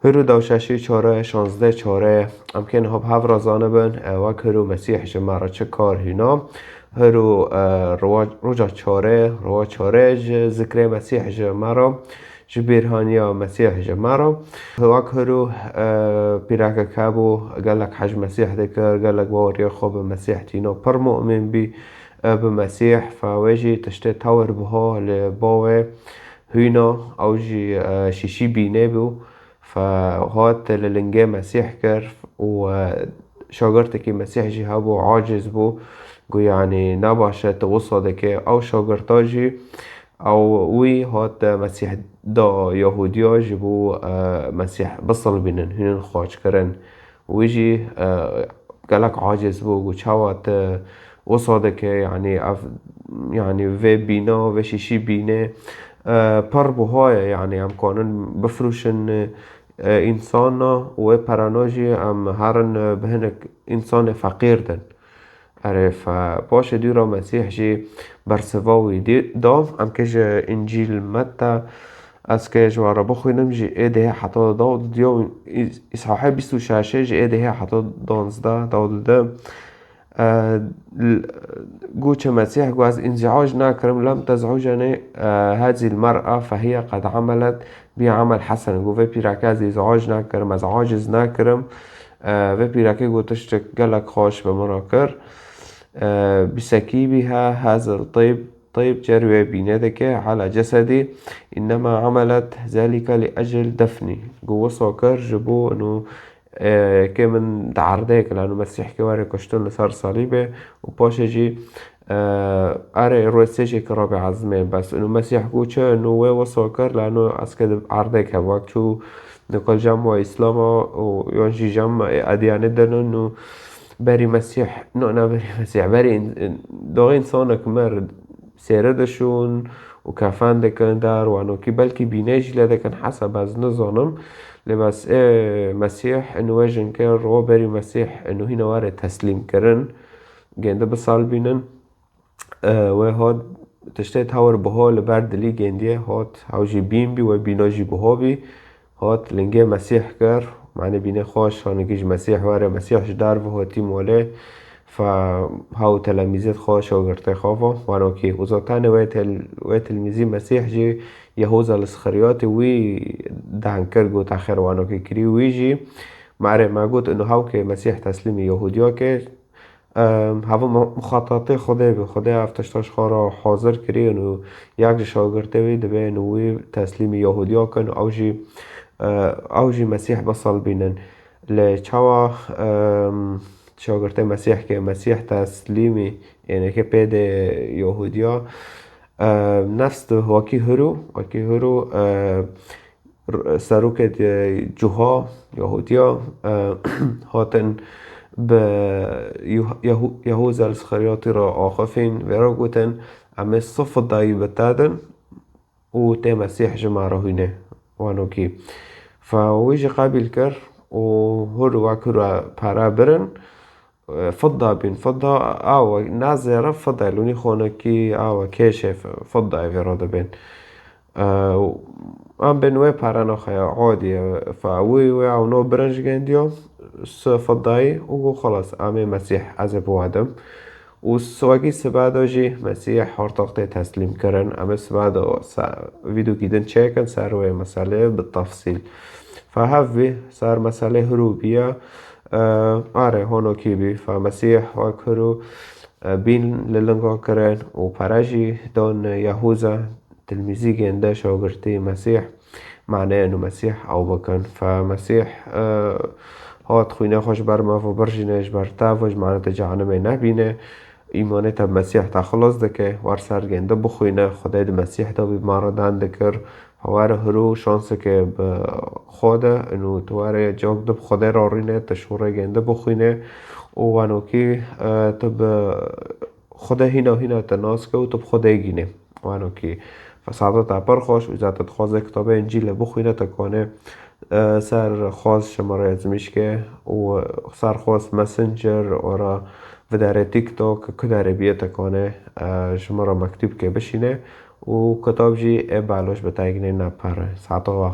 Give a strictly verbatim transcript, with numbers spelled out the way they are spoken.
Hiro dawşeşî çare, şazdeh çare, em kên hab hev re zanibin, e, wek hiro Mesîh ji me re çi kar hîna. Hiro, e, rowa-, roja çare, rowa çare ji zikrê Mesîh ji me re, ji bêrhaniya Mesîh ji me re. Wek hiro, e, pîrekek hebû, gelek hej Mesîh dikir, gelek baweriyê xwe bi Mesîh tîna pir mu'min bî, e, bi Mesîh, fe wê jî tiştê tewir buha li ba wê hîna, ew jî, e, şîşî bînê bû. Fe hat li lingê Mesîh kir û, e, şagirtekî Mesîh jî hebû, aciz bû. Got, yanî, ne baş e tu wisa dikê. Ew şagirta jî, ew wî hat Mesîh da Yahûdiya ji bo, e, Mesîh bisilbînin, hînin xaçkirin. Wî jî, e, gelek aciz bû, got, çawa tu wisa dike, yanî ev, yanî vê bîna, vê şîşî bînê, e, pir buha ye, yanî em kanin bifroşin, e, însana û wê perana jî em herin, e, bi hinek însanê feqîr din. Erê, fe paşê dûra Mesîh jî bersiva wî dî-, da. Em kê ji Încîl Metta, ez kê ji we re bixwînim, ji êdihê heta da û didiya û Î-, Îshahê bîst û şeşê ji êdihê heta danzdeh da û dide. E, l-, got çi Mesîh, got, ez înziac nakirim, lem tez'uceni, e, hezîl mer'a fehiye qed amelet bi amel hesen. Got, vê pîreke ez înziac nakirim, ez aciz nakirim. E, vê pîrekê got tiştek gelek xweş bi min re kir. E, bi sekî bî he, hezil tîb, tîb cer wê bînê dike, ala cesedî, innema amelet zelîke li ecil defnî. Got, wisa kir ji bo inu, e, kê min di erdê kir, lano Mesîh kê were kuştin li ser salîbê û paşê jî, e, erê rûyê sê jê kir Rabî ezmê. Bes inu Mesîh got çi, inu wê wisa kir, lano ez kê di erdê kevak çû, nikal cem wa Îslama û yan jî cem, e, edyanê din inu berî Mesîh, no, ne berî Mesîh, berî in-, in-, doxê însanek mir sêre dişûn û kefen dikin der, wanokî belkî bînê jî lê dikin, hesab ez nizanim. Lê bes ê Mesîh, inu wê jin kir, ro berî Mesîh, inu hîna were teslîm kirin, gêndi bisalbînin. E, wê hat tiştê tewir buha li ber dilî gêndiyê, hat ew jî bîn bî, wê bîna jî buha bî. Hat lingê Mesîh kir, manê bînê xwe şanekî ji Mesîh were, Mesîh ji dar ve hatî molê, fe hew telemîzêt xwe, şagirtê xwe ve, wanokî. Û zaten wê tel-, wê tilmîzî Mesîh jî Yehuza l-Isxeriyatî wî deng kir, got, "Axir wanokî kirî wî jî." Merê me got, inu hew kê Mesîh teslîmî Yehudiya kir, Em, hava mu-, muxatatê Xwedê bi. Xwedê ev tişta ji xwe re hazir kirî û yek ji şagirtê wî dibê û wî teslîmî Yahudiya kin, ew jî, e, ew jî Mesîh bisalbînin. Lê çawa, em, şagirtê Mesîh ke Mesîh teslîmî, yanî ke pê de Yahudiya, em, nefs tu wekî huru, wekî huru, e, r-, serokê de cuha Yahudiya, e, hatin bi Yuh-, Yahu-, Yahuza l-Isxeriyatî re axifîn, vê re gotin, "Em ê sifidayî bi te din û tê Mesîh ji me re hûnê." Wanokî. Fe wî jî qebîl kir û hur wek hur pere birin. E, fidda bîn, fidda awe, nazêre fidda, lûnî xonekî awe, kêşê f-, fidda evê re dibên. E, em bên wê pere naxeye, adî ye, fe wî wê ew no birinc gendiyo, si fiddayî û got, "Xelas, em ê Mesîh, ez ê biwedim." Û s-, wekî sibe de jî Mesîh hortaq tê teslîm kirin. Em ê sibe de se-, vîdokî din çêkin ser wê meselê bi tefsîl. Fe hev vî ser meselê hirû bîye. E, are, honokî bî, fe Mesîh wek hiro, e, bîn li linga kirin û pere jî dan Yehuza, tilmîzî gênde şagirtî Mesîh, mane inu Mesîh ew bikin. Fe Mesîh, e, hat xwînê xwe ji ber me ve birjîne, ji ber te ve, ji mane te cehenimê nebîne. Îmanê te bi Mesîh te xilas dike, wer ser gênde bixwîne, Xwedê di Mesîh de wî me re dan dikir, Hawara hiro şanseke bi xwe de, inu tu were cok de bi Xwedê rorîne, tu şûrê gênde bixwîne û wanokî, e, tu bi Xwedê hîna hîna te nas ke û tu bi Xwedê gîne. Wanokî fesada te pir xweş û zaten dixwaze kitabê Încîlê bixwîne, te kane, e, ser xwaz şemara yazmiş ke û ser xwaz Messenger ora vidare TikTok, kudare biye te kane, e, şemara mektub ke bişîne. û kitab jî ê baloş bi tayginê ne pere. Saeta we